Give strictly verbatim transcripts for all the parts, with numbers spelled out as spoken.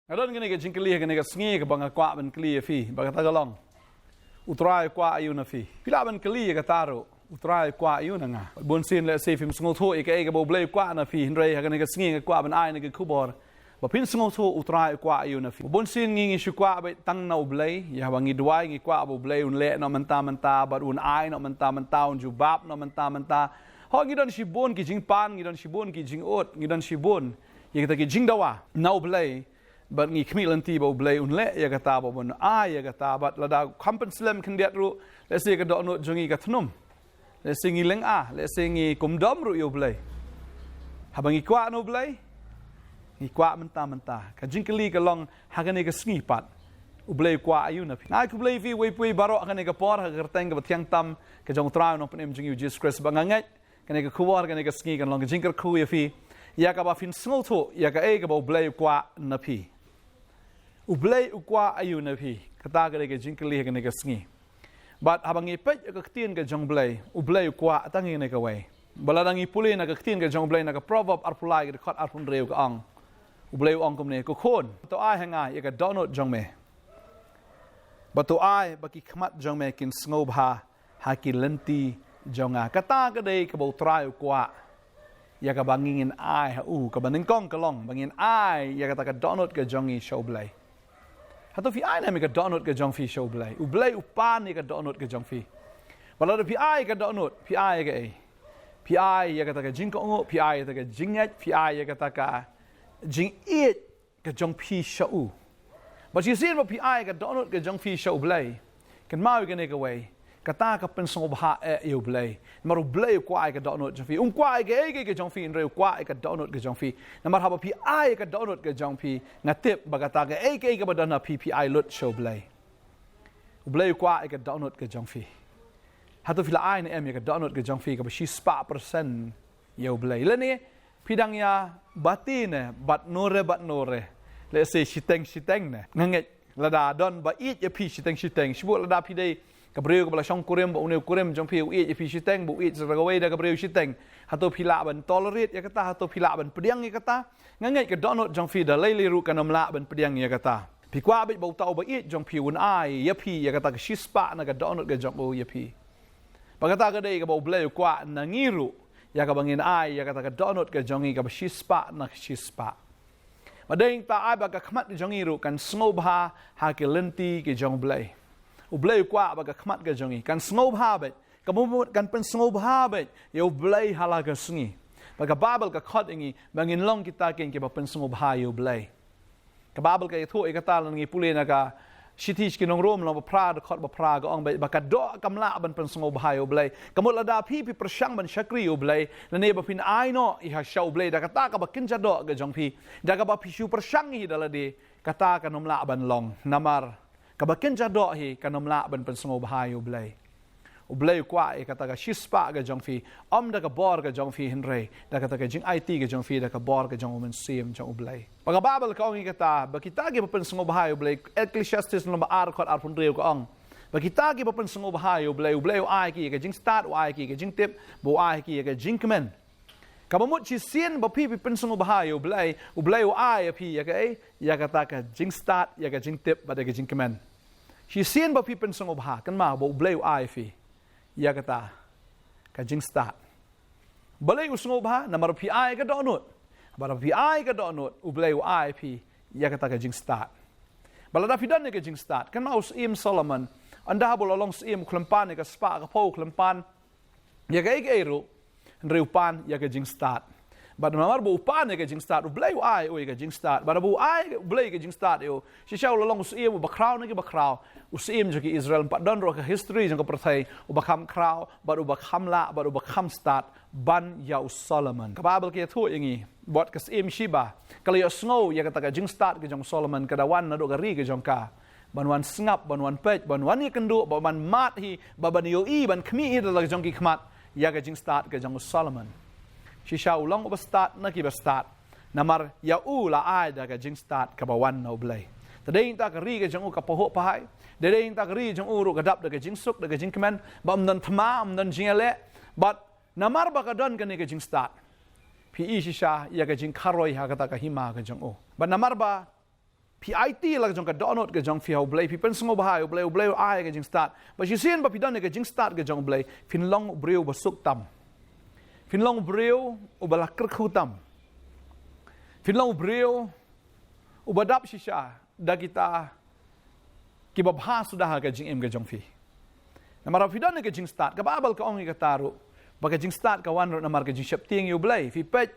Nga don kane ka jingkylli ha kane ka sngi kaba nga kwah ban kylli ïa phi, ba kata ka long, U Trai u kwah aïu na phi? Phi lah ban kylli ïa kata ruh, U Trai u kwah aïu na nga? Bun sien lehse phim sngewthuh ïa kaei kaba U Blei u kwah na phi, hynrei ha kane ka sngi nga kwah ban ai kane ka khubor ba phin sngewthuh U Trai u kwah aïu na phi. Bun sien ngi ngi shu kwah beit tang na U Blei, ïa haba ngi duwai ngi kwah ba U Blei un leh noh mynta mynta, bad un ai noh mynta mynta, un jubab noh mynta mynta. Ho, ngi don shibun ki jingpan, ngi don shibun ki jingud, ngi don shibun ïa kita ki jingdawa na U Blei, bad ngi khmih lynti ba U Blei un leh ïa kata, ba un ai ïa kata, bad lada kham pynslem khyndiat ruh, lehse ka dohnud jong ngi ka thnum, lehse ngi lynga, lehse ngi kymdom ruh ïa U Blei. Haba ngi kwah na U Blei, ngi kwah mynta mynta. Ka jingkylli ka long ha kane ka sngi pat, U Blei u kwah aïu na phi? Nga ai khublei ïa phi uwei pa uwei baroh ha kane ka por, ha ka kyrteng kaba thiang tam ka jong U Trai u Nongpynim jong ngi U Jisu Khrist, ba nga ngeit kane ka khubor kane ka sngi kan long ka jingkyrkhu ïa phi, ïa kaba phin sngewthuh ïa kaei kaba U Blei u kwah na phi. U Blei u kwah aïu na phi? Kata ka dei ka jingkylli ha kane ka sngi. Bad haba ngi peit ïa ka ktien ka jong U Blei, U Blei u kwah tang ïa kane kawei. Ba lada ngi pule na ka ktien ka jong U Blei, na ka Proverb arphew lai ka dkhot arphew hynriew ka ong, U Blei u ong kumne: Ko khun, to ai ha nga ïa ka dohnud jong me, bad to ai ba ki khmat jong me kin sngewbha ha ki lynti jong nga. Kata ka dei kaba U Trai u kwah, ïa kaba ngin ai ha u. Kaba nyngkong ka long ba ngin ai ïa kata ka dohnud ka jong ngi sha U Blei. Hato phi ai ne em ïa ka dohnud ka jong phi sha U Blei? U Blei u pan ïa ka dohnud ka jong phi. Bad lada phi ai ïa ka dohnud, phi ai ïa kaei? Phi ai ïa kata ka jingkohnguh, phi ai ïa kata ka jingngeit, phi ai ïa kata ka jingïeit ka jong phi sha u. Bad shisien ba phi ai ïa ka dohnud ka jong phi sha U Blei, kynmaw ïa kane kawei, kata ka pynsngewbha eh ïa U Blei. Namar U Blei u kwah ïa ka dohnud jong phi. Um kwah ïa kaei kaei ka jong phi, hynrei u kwah ïa ka dohnud ka jong phi. Namar haba phi ai ïa ka dohnud ka jong phi, nga tip ba kata kaei kaei kaba don ha phi, phi ai lut sha U Blei. U Blei u kwah ïa ka dohnud ka jong phi. Hato phi la ai ne em ïa ka dohnud ka jong phi kaba shispah percent ïa U Blei? Lane phi dang ïa bati ne bad nore bad nore, lehse shiteng shiteng ne? Nga ngeit lada don ba ïeit ïa phi shiteng shiteng, shibun lada phi dei ka briew kaba la shongkurim, ba une u kurim jong phi u ïeit ïa phi shiteng, ba u ïeit sa kawei da ka briew shiteng, hato phi lah ban tolerate ïa kata? Hato phi lah ban pdiang ïa kata? Nga ngeit ka dohnud jong phi da lei lei ruh kan ym lah ban pdiang ïa kata. Phi kwah beit ba uta uba ïeit jong phi un ai ïa phi ïa kata ka shispah na ka dohnud ka jong u ïa phi. Ba kata ka dei kaba U Blei u kwah na ngi ruh, ïa kaba ngin ai ïa kata ka dohnud ka jong ngi kaba shispah na ka shispah. Ba dei ngi ta ai ba ka khmat ka jong ngi ruh kan sngewbha ha ki lynti ki jong U Blei. U Blei u kwah ba ka khmat ka jong ngi kan sngewbha beit, kaba mut kan pynsngewbha beit ïa U Blei ha la ka sngi. Ba ka Baibl ka khot ïa ngi ba ngin long kita kiba pynsngewbha ïa U Blei. Ka Baibl ka ïathuh ïa kata lada ngi pule na ka shithi sha ki nong Rom lynnong ba phra dkhot ba phra, ka ong ba, ba ka doh kam lah ban pynsngewbha ïa U Blei. Ka mut lada phi phi pyrshang ban shakri ïa U Blei, lane ba phin ai noh ïa sha U Blei da kata kaba kynja doh ka jong phi, da kaba phi shu pyrshang hi da lade, kata kan ym lah ban long. Namar kaba kynja doh hi kan ym lah ban pynsngewbha ïa U Blei. U Blei u kwah ïa kata ka shispah ka jong phi, ym da ka bor ka jong phi hynrei da kata ka jingaiti ka jong phi da ka bor ka jong U Mynsiem jong U Blei. Ba ka Baibl ka ong ïa kata ba kita kiba pynsngewbha ïa U Blei, Ecclesiastes lynnong ba ar dkhot arphew hynriew ka ong ba kita kiba pynsngewbha ïa U Blei, U Blei u ai ki ïa ka jingstad, u ai ki ïa ka jingtip, bad u ai ki ïa ka jingkmen. Kaba mut shisien ba phi phi pynsngewbha ïa U Blei, U Blei u ai ïa phi ïa kaei? Ïa kata ka jingstad, ïa ka jingtip bad ïa ka jingkmen. Shisien ba phi pynsngewbha, kynmaw ba U Blei u ai ïa phi ïa kata ka jingstad. Balei u sngewbha? Namar phi ai ka dohnud. Bad phi ai ka dohnud, U Blei u ai ïa phi ïa kata ka jingstad. Bad lada phi don ïa ka jingstad, kynmaw u Syiem Solomon, ynda haba u la long syiem u khlem pan ïa ka spah ka phew, u khlem pan ïa kaei kaei ruh, hynrei u pan ïa ka jingstad. Bad namar ba u pan ïa ka jingstad, U Blei u ai ïa u ïa ka jingstad. Bad ba u ai U Blei ïa ka jingstad ïa u, shisha u la long u syiem uba khraw na kiba khraw, u syiem jong ki Israel. Ym pat don ruh ha ka history jong ka pyrthei uba kham khraw bad uba kham lah bad uba kham stad ban ïa u Solomon. Ka Baibl ka ïathuh ïa ngi ba ka Syiem Sheba ka la ïohsngew ïa kata ka jingstad ka jong u Solomon, ka da wan naduh ka ri ka jong ka ban wan sngap, ban wan peit, ban wan ïakynduh, ban wan mad hi, ban ïohi, ban khmih hi da la ka jong ki khmat ïa ka jingstad ka jong u Solomon. Shisha u long uba stad na kiba stad, namar ïa u la ai da ka jingstad kaba wan na U Blei. Te dei nangta ka ri ka jong u ka pahuh pahai, te dei nangta ka ri jong u ruh ka dap da ka jingsuk, da ka jingkmen, ba ym don thma, ym don jingïaleh. Bad namar ba ka don kane ka jingstad, phi i shisha ïa ka jingkharoi ha kata ka hima ka jong u. Bad namar ba Phi aiti la ka jong ka dohnud ka jong phi ha U Blei, phi pynsngewbha ïa U Blei, U Blei u ai ka jingstad. Bad shisien ba phi don ïa ka jingstad ka jong U Blei, phin long u briew uba suk tam. Phin long u briew uba la kyrkhu tam. Phin long u briew uba dap shisha da kita kiba bha suda ha ka jingim ka jong phi. Namar ba phi don ïa ka jingstad, ka Baibl ka ong ïa kata ruh, ba ka jingstad ka wan ruh namar ka jingsheptieng ïa U Blei. Phi peit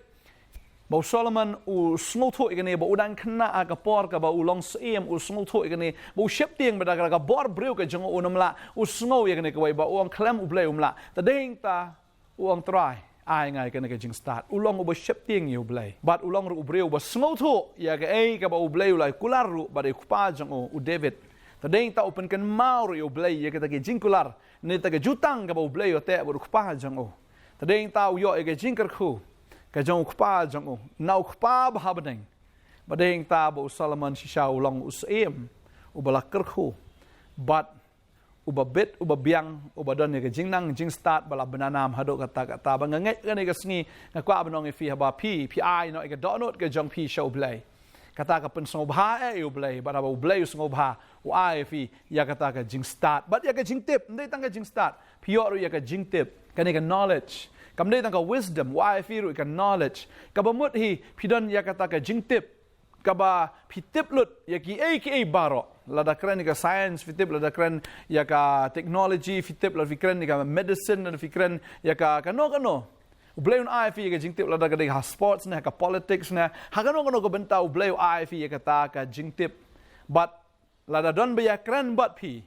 ba u Solomon u sngewthuh ïa kane, ba u dang khynnah ha ka por kaba u long syiem, u sngewthuh ïa kane, ba u sheptieng ba da ka bor briew ka jong u, un ym lah, u sngew ïa kane kawei, ba u ong khlem U Blei um lah. Te dei hangta u ong, Trai, ai nga ïa kane ka jingstad. U long uba sheptieng ïa U Blei. Bad u long ruh u briew uba sngewthuh ïa kaei kaba U Blei u la kular ruh bad ïa u kpa jong u, u David. Te dei hangta u pynkynmaw ruh ïa U Blei ïa kata ka jingkular, ne kata ka jutang kaba U Blei u teh bad u kpa jong u. Te dei hangta u ïoh ïa ka jingkyrkhu ka jong u kpa jong u, na u Kpa ba ha bneng. Bad dei hangta ba u Solomon shisha u long u syiem uba la kyrkhu, bad uba bit, uba biang, uba don ïa ka jingnang jingstad ba la bnanam haduh katta katta. Ba nga ngeit kane ka sngi, nga kwah ban ong ïa phi, haba phi, phi ai noh ïa ka dohnud ka jong phi sha U Blei, kata ka pynsngewbha eh ïa U Blei, bad haba U Blei u sngewbha, u ai ïa phi ïa kata ka jingstad bad ïa ka jingtip. Ym dei tang ka jingstad, phi ïoh ruh ïa ka jingtip, kane ka knowledge. Kam dei tang ka wisdom, u ai ïa phi ruh ïa ka knowledge. Kaba mut hi phi don ïa kata ka jingtip, kaba phi tip lut ïa kiei kiei baroh. Lada kren ïa ka science phi tip, lada kren ïa ka technology phi tip, lada phi kren ïa ka medicine, lada phi kren ïa ka kano kano. U Blei un ai ïa phi ïa ka jingtip, lada ka dei ha sports ne, ha ka politics ne, ha kano kano ka bynta U Blei u ai ïa phi ïa kata ka jingtip. Bad lada don ba ïakren bad phi,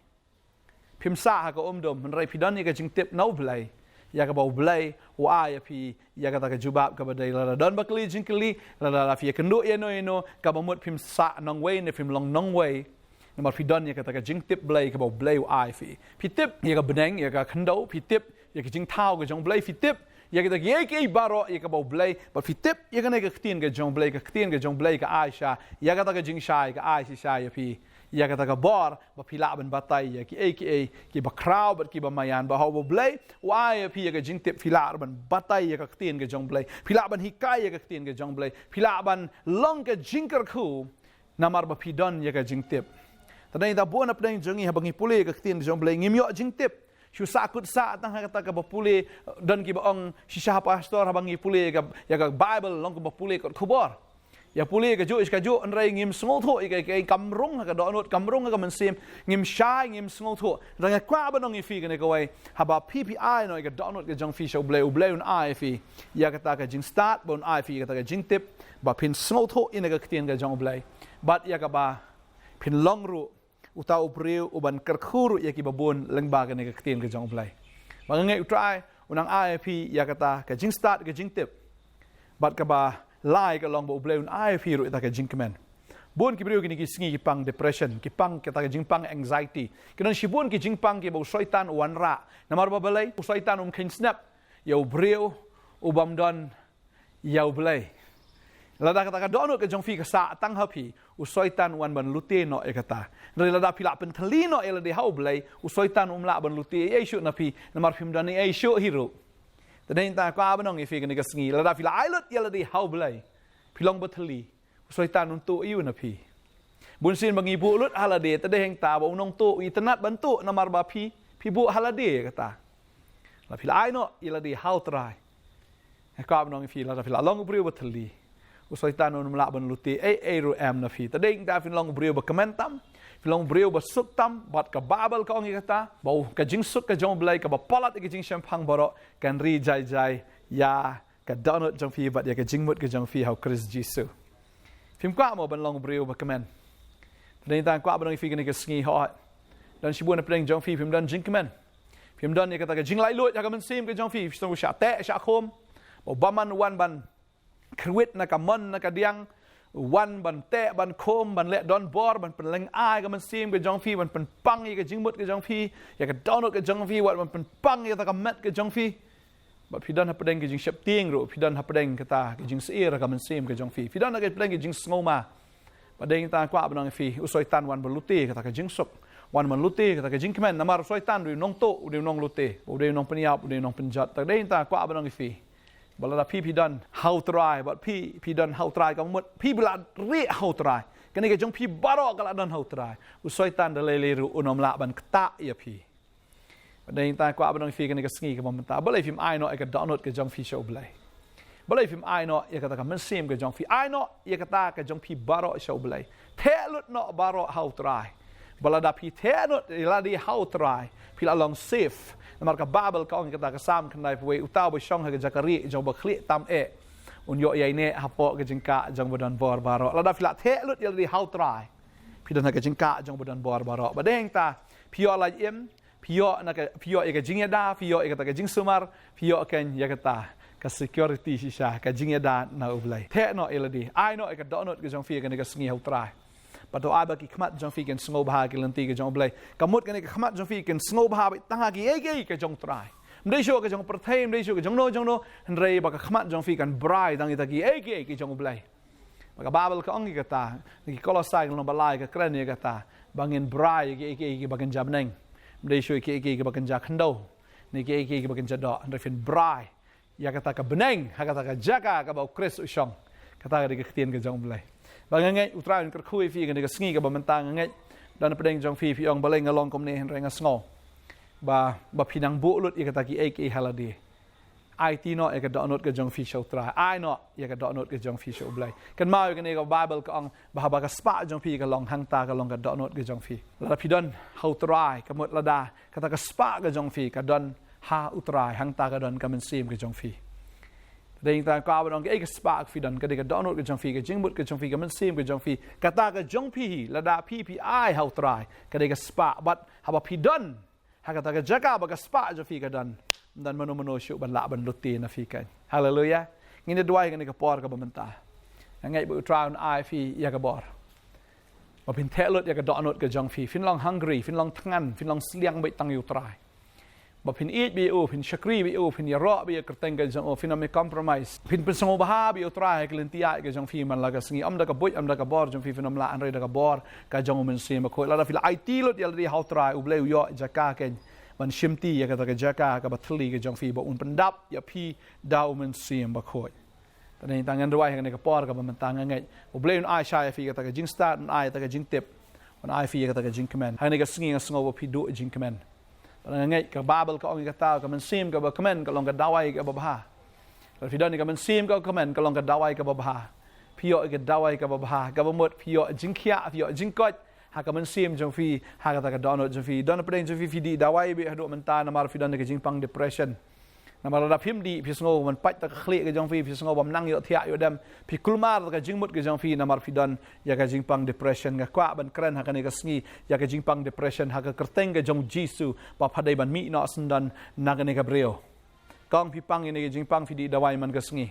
phim sah ha ka um dum, hynrei phi don ïa ka jingtip na U Blei, ïa kaba U Blei u ai ïa phi ïa kata ka jubab kaba dei. Lada don ba kylli jingkylli, lada la phi ïakynduh ïano ïano, kaba mut phim sah nongwei ne phim long nongwei. Namar phi don ïa kata ka jingtip Blei kaba U Blei u ai ïa phi. Phi tip ïa ka bneng, ïa ka khyndew, phi tip ïa ka jingthaw ka jong U Blei, phi tip ïa kita kiei kiei baroh ïa kaba U Blei, bad phi tip ïa kane ka ktien ka jong U Blei, ka ktien ka jong U Blei ka ai shisha ïa kata ka jingshai, ka ai shisha ïa phi ïa kata ka bor ba phi lah ban batai ïa kiei kiei kiba khraw bad kiba maïan. Ba haba U Blei u ai ïa phi ïa ka jingtip, phi lah ban batai ïa ka ktien ka jong U Blei, phi lah ban hikai ïa ka ktien ka jong U Blei, phi lah ban long ka jingkyrkhu, namar ba phi don ïa ka jingtip. Te dang ita bun hapdeng jong ngi, haba ngi pule ïa ka ktien ka jong U Blei, ngim ïoh jingtip. Shu sah kut sah tang ha kata kaba pule. Don kiba ong, shisha ha pastor, haba ngi pule ïa ka, ïa ka Baibl, long kumba pule kot khubor. Ïa pule kajuh kajuh, hynrei ngim sngewthuh ïa ka, ka, kam rung ha ka dohnud, kam rung ha ka mynsiem, ngim shai, ngim sngewthuh. Hynrei nga kwah ban ong ïa phi kane kawei, haba phi, phi ai noh ïa ka dohnud ka jong phi sha U Blei, U Blei un ai ïa phi ïa kata ka jingstad, ba un ai ïa phi ïa kata ka jingtip, ba phin sngewthuh ïa ka ktien ka jong U Blei. Bad ïa kaba phin long ruh uta u briew uban kyrkhu ruh ïa kiba bun lyngba kane ka ktien ka jong U Blei. Ba nga ngeit U Trai un nang ai ïa phi ïa kata ka jingstad, ka jingtip, bad kaba lai ka long ba U Blei un ai ïa phi ruh ïa kata ka jingkmen. Bun ki briew kine ki sngi ki pang depression, ki pang kata ka jingpang anxiety. Ki don shibun ki jingpang kiba u Soitan u wanrah. Namar ba balei? U Soitan um kheiñ snep ïa u briew ubym don ïa U Blei. Lada kata ka dohnud ka jong phi ka sah tang ha phi, u Soitan u wan ban lute noh ïa kata. Hynrei lada phi lah pynthylli noh ïa lade ha U Blei, u Soitan um lah ban lute ei ei shuh na phi, namar phim don ei ei shuh hi ruh. Te dang ita kwah ban ong ïa phi kane ka sngi, lada phi lah ai lut ïa lade ha U Blei, phi long ba thylli, u Soitan un tuh aiu na phi? Bunsien ba ngi buh lut ha lade, te dang ita ba u nongtuh u itynnad ban tuh namar ba phi, phi buh ha lade ïa kata. La phi lah ai noh ïa lade ha U Trai, nga kwah ban ong ïa phi, lada phi lah long u briew ba thylli, u Soitan um lah ban lute ei ei ruh em na phi. Te dang ita phin long u briew ba kmen tam, phin long u briew ba suk tam, bad ka Baibl ka ong ïa kata, ba u, ka jingsuk ka jong U Blei kaba palat ïa ka jingshemphang baroh, kan ri jai jai ïa ka dohnud jong phi bad ïa ka jingmut ka jong phi ha U Khrist Jisu. Phim kwah mo ban long u briew ba kmen? Te dang ita kwah ban ong ïa phi kane ka sngi, hooid, don shibun hapdeng jong phi phim don jingkmen. Phim don ïa kata ka jinglaitluid ha ka mynsiem ka jong phi, phi sngew shah teh shah khum. Ba u bymman u wan ban kyrwit na ka mon na ka diang, u wan ban teh ban khum, ban leh donbor, ban pynlyngngoh ïa ka mynsiem ka jong phi, ban pynpang ïa ka jingmut ka jong phi, ïa ka dohnud ka jong phi, wat ban pynpang ïa kata ka met ka jong phi. Bad phi don hapdeng ka jingsheptieng ruh, phi don hapdeng kata ka jingsyier ha ka mynsiem ka jong phi, phi don hapdeng ka jingsngewma. Ba dang ita kwah ban ong ïa phi, u Soitan wan ban lute kata ka jingsuk, wan ban lute kata ka jingkmen, namar u Soitan u dei u nongtuh, u dei u nonglute, u dei u nongpynïap, u dei u nongpynjot. Te dang ita kwah ban ong ïa phi, ba lada phi, phi don ha U Trai, bad phi, phi don ha U Trai, ka mut phi ba la rieh ha U Trai, Kane ka jong phi baroh ka la don ha u Trai. U Soitan da lei lei ruh un ym lah ban ktah ïa phi. Bad dei tang kwah ban ong ïa phi kane ka sngi kaba mynta, balei phim ai noh ïa ka dohnud ka jong phi sha U Blei? Balei phim ai noh ïa kata ka mynsiem ka jong phi? Ai noh ïa kata ka jong phi baroh sha U Blei. Theh lut noh baroh ha u Trai. Ba lada phi theh lut ïa lade ha u Trai, phi la long safe. Namar ka Baibl ka ong ïa kata, ka Salm khyndai phew wei, uta uba shong ha ka jaka rieh jong uba khlieh tam eh, un ïoh ïaineh hapoh ka jingkah jong uba don bor baroh. Lada phi la theh lut ïa lade ha u Trai, phi don ha ka jingkah jong uba don bor baroh. Bad dei tang phi ïoh lait im, phi ïoh na ka, phi ïoh ïa ka jingïada, phi ïoh ïa kata ka jingsumar, phi ïoh kein ïa kata ka security shisha, ka jingïada na U Blei. Theh noh ïa lade, ai noh ïa ka dohnud ka jong phi ïa kane ka sngi ha u Trai. Bad to ai ba ki khmat jong phi kin sngewbha ïa ki lynti ka jong U Blei. Ka mut kane ka khmat jong phi kin sngewbha beit tang ha kiei kiei ka jong u Trai. Ym dei shuh ka jong pyrthei, ym dei shuh ka jong no jong no, hynrei ba ka khmat jong phi kan brai tang ïa kita kiei kiei ka jong U Blei. Ba ka Baibl ka ong ïa kata, na ki Kolosai ka lynnong ba lai ka kren ïa kata, ba ngin brai ïa kiei kiei kiba kynja bneng. Ym dei shuh ïa kiei kiei kiba kynja khyndew, ne kiei kiei kiba kynja doh, hynrei phin brai ïa kata ka bneng ha kata ka jaka kaba U Khrist u shong. Kata ka dei ka ktien ka jong U Blei. Ba nga ngeit U Trai un kyrkhu ïa phi kane ka sngi kaba mynta. Nga ngeit don napdeng jong phi, phi ong, balei nga long kumne, hynrei nga sngew ba, ba phi nang buh lut ïa kata kiei kiei ha lade. Aiti noh ïa ka dohnud ka jong phi sha U Trai. Ai noh ïa ka dohnud ka jong phi sha U Blei. Kynmaw ïa kane ka Baibl ka ong ba haba ka spah jong phi ka long, hangta ka long ka dohnud ka jong phi. Lada phi don ha U Trai, ka mut lada kata ka spah ka jong phi ka don ha U Trai, hangta ka don ka mynsiem ka jong phi. Dei tang ka ban ong kaei ka spah ka phi don, ka dei ka dohnud ka jong phi, ka jingmut ka jong phi, ka mynsiem ka jong phi. Kata ka jong phi hi, lada phi phi ai ha U Trai, ka dei ka spah. Bad haba phi don ha kata ka jaka ba ka spah jong phi ka don, ym don mano mano shuh ban lah ban lute na phi kein. Haleluia. Ngin ïa duwai kane ka por kaba mynta. Nga ngeit ba U Trai un ai phi ïa ka bor ba phin theh lut ïa ka dohnud ka jong phi. Phin long hungry, phin long thngan, phin long sliang beit tang ïa U Trai. Ba phin ïeit beit ïa u, phin shakri beit ïa u, phin ïaroh beit ïa ka kyrteng ka jong u, phin ym ïa compromise. Phin pynsngewbha beit ïa U Trai ha ka lynti ïaid ka jong phi man la ka sngi. Ym da ka buit, ym da ka bor jong phi phin ym lah, hynrei da ka bor ka jong U Mynsiem Bakhuid. Lada phi la aiti lut ïa lade ha U Trai, U Blei u ïoh jaka kein ban shimti ïa kata ka jaka kaba thylli ka jong phi, ba un pyndap ïa phi da U Mynsiem Bakhuid. Te dei tang ngan duwai ha kane ka por kaba mynta. Nga ngeit U Blei un ai shai ïa phi kata ka jingstad, un ai kata ka jingtip, un ai phi ïa kata ka jingkmen. Ha kane ka sngi nga sngew ba phi duh jingkmen. Te nga ngeit ka Baibl ka ong ïa kata, ka mynsiem kaba kmen ka long ka dawai kaba bha. Lada phi don ïa ka mynsiem kaba kmen ka long ka dawai kaba bha. Phi ïoh ïa ka dawai kaba bha, kaba mut phi ïoh jingkhiah, phi ïoh jingkoit ha ka mynsiem jong phi, ha kata ka dohnud jong phi. Don napdeng jong phi phi dih dawai beit haduh mynta namar phi don ïa ka jingpang depression. Namar lada phim dih, phi sngew ban pait da ka khlieh ka jong phi, phi sngew bym nang ïohthiah ïoh dem, phi kulmar da ka jingmut ka jong phi namar phi don ïa ka jingpang depression. Nga kwah ban kren ha kane ka sngi ïa ka jingpang depression ha ka kyrteng ka jong U Jisu, ba pha dei ban mih noh syndon na kane ka briew. Kong phi pang ïa kane ka jingpang, phi dih dawai man ka sngi.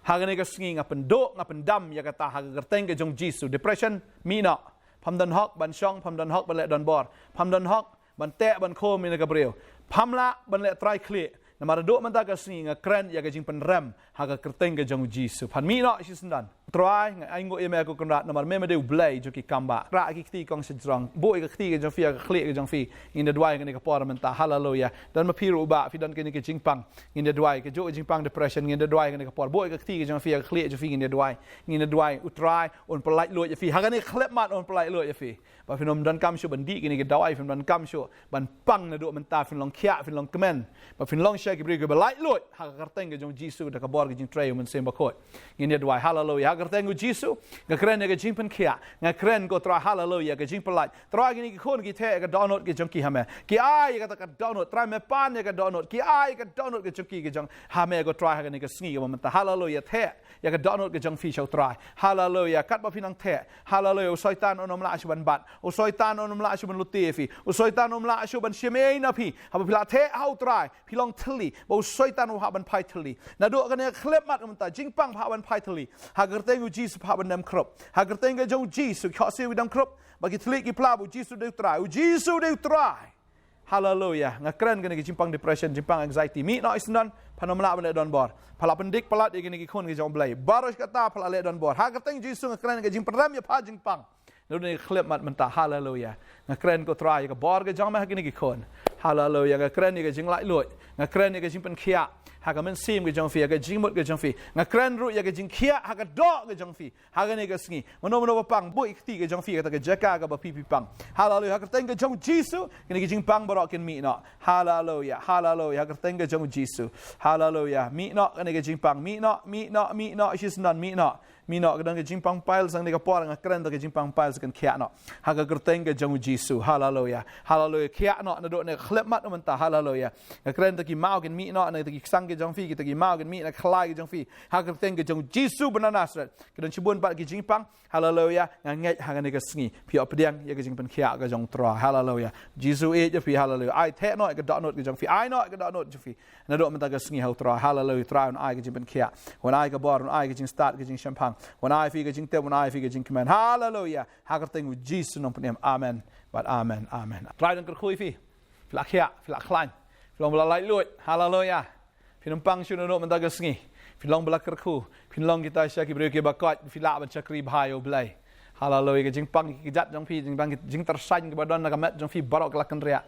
Ha kane ka sngi nga pynduh, nga pyndam ïa kata ha ka kyrteng ka jong U Jisu. Depression, mih noh. Pham don hok ban shong, pham don hok ban leh donbor. Pham don hok ban teh ban khum ïa kane ka briew. Pham lah ban leh trai khlieh. Namar haduh mynta ka sngi nga kren ïa ka jingpynrem ha ka kyrteng ka jong U Jisu. Phan mih noh shisyndon. Trai, nga ainguh ïa me ko Kynrad, namar me me dei U Blei jong ki kam bah. Rah ki kti kong shajrong. Buh ïa ka kti ka jong phi ha ka khlieh ka jong phi. Ngin ïa duwai kane ka por mynta. Haleluia. Don ma phi ruh bah, phi don kane ka jingpang. Ngin ïa duwai kajuh ka jingpang depression, ngin ïa duwai kane ka por. Buh ïa ka kti ka jong phi ha ka khlieh jong phi, ngin ïa duwai. Ngin ïa duwai U Trai un pyllait luid ïa phi. Ha kane ka khyllipmat un pyllait luid ïa phi. Ba phin ym donkam shuh ban dih kine ki dawai, phin ym donkam shuh ban pang naduh mynta, phin long khiah, phin long kmen. Ba phin long sha ki briew kiba laitluid ha ka kyrteng ka jong U Jisu da ka bor ka jingtrei U Mynsiem Bakhuid. Ngin ïa duwai, haleluia. Ha ka kyrteng U Jisu nga kren ïa ka jingpynkhiah, nga kren ko Trai, haleluia, ka jingpyllait. Trai, kine ki khun ki theh ïa ka dohnud ka jong ki ha me. Ki ai ïa kata ka dohnud, Trai, me pan ïa ka dohnud, ki ai ïa ka dohnud ka jong ki ka jong ha me ko Trai ha kane ka sngi kaba mynta. Haleluia. Theh ïa ka dohnud ka jong phi sha U Trai. Haleluia. Katba phi nang theh, haleluia, u Soitan un ym lah shuh ban bat. U Soitan un ym lah shuh ban lute ïa phi. U Soitan un ym lah shuh ban shim ei na phi. Haba phi la theh ha U Trai, phi long thylli, ba u Soitan u hap ban phai thylli. Naduh kane ka khyllipmat mynta, jingpang pha hap ban phai thylli. Ha ka kyrteng U Jisu pha hap ban dem khrup. Ha ka kyrteng ka jong U Jisu, ki khohsiew ki dem khrup. Ba ki thylliej ki pla, ba U Jisu dei U Trai. U Jisu dei U Trai. Haleluia. Nga kren kane ka jingpang depression, jingpang anxiety. Mih noh shisyndon, phan ym lah ban leh donbor. Pha la pyndik palat ïa kine ki khun ki jong U Blei. Baroh shi katta pha la leh donbor. Ha ka kyrteng U Jisu nga kren ka jingpynrem ïa pha jingpang. Naduh kane ka khyllipmat mynta, haleluya. Nga kren, ko Trai, ïa ka bor ka jong me ha kine ki khun. Haleluya. Nga kren ïa ka jinglaitluid. Nga kren ïa ka jingpynkhiah ha ka mynsiem ka jong phi, ha ka jingmut ka jong phi. Nga kren ruh ïa ka jingkhiah ha ka doh ka jong phi ha kane ka sngi. Mano mano ba pang, buh ïa ka kti ka jong phi ha kata ka jaka kaba phi phi pang. Haleluya. Ha ka kyrteng ka jong u Jisu, kine ki jingpang baroh kin mih noh. Haleluya. Haleluya. Ha ka kyrteng ka jong u Jisu. Haleluya. Mih noh kane ka jingpang. Mih noh, mih noh, mih noh, shisien mih noh. Mih noh, ka don ka jingpang piles ha kane ka por, nga kren ïa ka jingpang piles, kan khiah noh ha ka kyrteng ka jong u Jisu. Haleluya. Haleluya. Khiah noh naduh kane ka khyllipmat mynta. Haleluya. Nga kren ïa ki maw kin mih noh, ïa ki ksang ki jong phi, kita ki maw kin mih noh, khlai ki jong phi, ha ka kyrteng ka jong u Jisu ba na Nasareth. Ka don shibun pat ki jingpang. Haleluya. Nga ngeit ha kane ka sngi phi ïoh pdiang ïa ka jingpynkhiah ka jong u Trai. Haleluya. Jisu ïeit ïa phi. Haleluya. Ai theh noh ïa ka dohnud ka jong phi. Ai noh ïa ka dohnud jong phi naduh mynta ka sngi ha u Trai. Haleluya. Trai un ai ka jingpynkhiah, un ai ka bor, un ai ka jingstad, ka jingshemphang, un ai phi ka jingtip, un ai phi ka jingkmen. Haleluya. Ha ka kyrteng u Jisu nongpynim. Amen bad amen. Amen. Trai un kyrkhu ïa phi. Phi la khiah, phi la khlaiñ, phi long ba la laitluid. Haleluya. Phin ym pang shuh naduh mynta ka sngi. Phin long ba la kyrkhu. Phin long kita sha ki briew kiba koit, phi lah ban shakri bha ïa u Blei. Haleluya. Ka jingpang ki kjat jong phi, jingpang ki jingtyrsañ kiba don na ka met jong phi baroh ka la kynriah,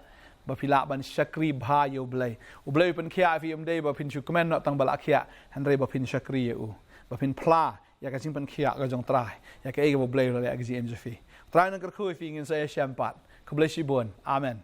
ba phi lah ban shakri bha ïa u Blei. U Blei u pynkhiah ïa phi ym dei ba phin shu kmen noh tang ba la khiah, hynrei ba phin shakri ïa u, ba phin phla ïa ka jingpynkhiah ka jong u Trai, ïa kaei kaba u Blei u la leh ha ka jingim jong phi. U Trai un kyrkhu ïa phi. Ngin sa ïashem pat. Khublei shibun. Amen.